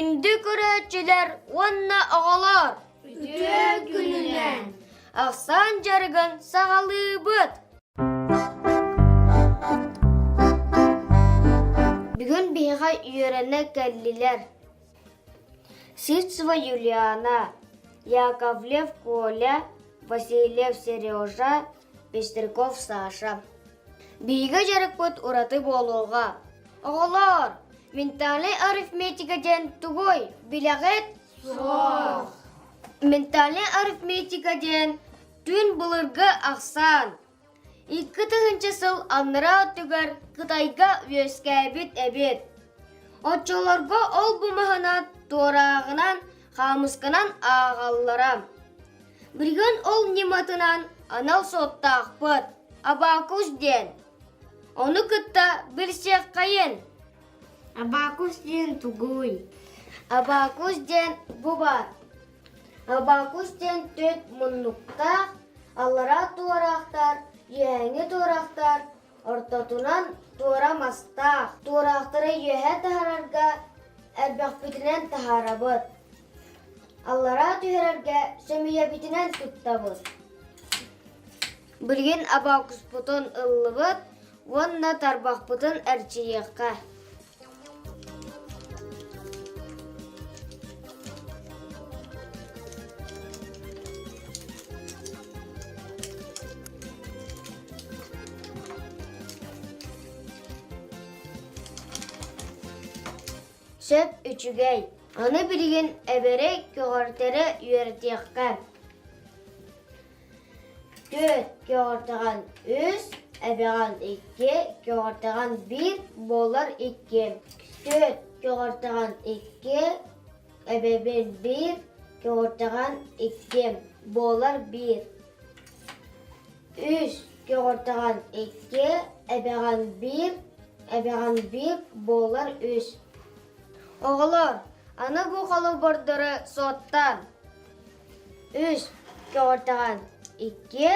Күндү көрөөччүлэр уонна оҕолор! Үтүө күнүнэн! Ахсаан дьарыгын саҕалыыбыт! Бүгүн биһиэхэ үөрэнэ кэллилэр Сивцева Юлиана, Яковлев Коля, Васильев Сережа, Пестряков Саша. Биһиги дьарыкпыт ураты буолуоҕа. Оҕолоор, ментальнай арифметика диэн тугуй, билэҕит? Суох. Ментальнай арифметика диэн түүн былыргы ахсаан. 2000 сыл анараа өттүгэр Кытайга үөскээбит эбит. Оччолорго ол бу маһынан туорааҕынан, хаамысканан ааҕаллара. Билигин ол ньыматынан анал суоттаахпыт, абакус диэн. Ону кытта билсиэххэйин. Абакус диэн тугуй? Абакус диэн бу баар. Абакус диэн түөрт муннуктаах, аллараа туораахтар, үөһээҥҥи туораахтар, ортотунан туора мастаах. Туораахтары үөһэ таһаарарга элбэхпитинэн таһаарабыт. Аллараа түһэрэргэ сөмүйэбитинэн туттабыт. Билигин абакуспутун ыллыбыт уонна тарбахпытын эрчийиэххэ. Сөп үчүгэй. Аны билигин эбэри көҕөртөрө үөрэтиэххэ. Түөрт көҕөртөҕөн үс, эбэҕэн икки, көҕөртөҕөн биир буолар икки. Түөрт көҕөртөҕөн икки, эбэбин биир, көҕөртөҕөн икки буолар биир. Үс көҕөртөҕөн икки, эбэҕэн биир, эбэҕэн биир буолар үс. Оҕолор, аны бу холобурдары суоттаан. Үс көҕөртөҕөн икки,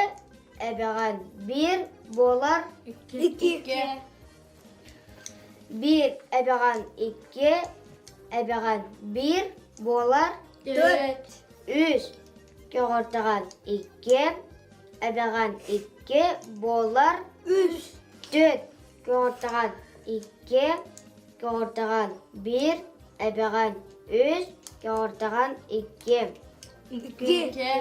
эбэҕэн биир буолар Икки. Биир эбэҕэн икки, эбэҕэн биир буолар Төрт. Үс көҕөртөҕөн икки, эбэҕэн икки буолар Үс. Түөрт көҕөртөҕөн икки, көҕөртөҕөн биир, эбэҕэн үс, көҕөртөҕөн икки. Икки.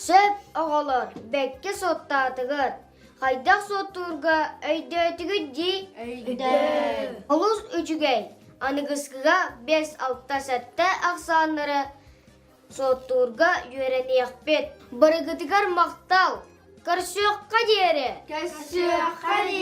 Сөп, оҕолор, бэккэ суоттаатыгыт. Хайдах суоттуурга өйдөөтүгүт дии? Өйдөөн. Олус үчүгэй. Аныгыскыга 5-6-7 ахсааннары суоттуурга үөрэниэхпит. Барыгытыгар махтал! Көрсүөххэ диэри! Көрсүөххэ диэри!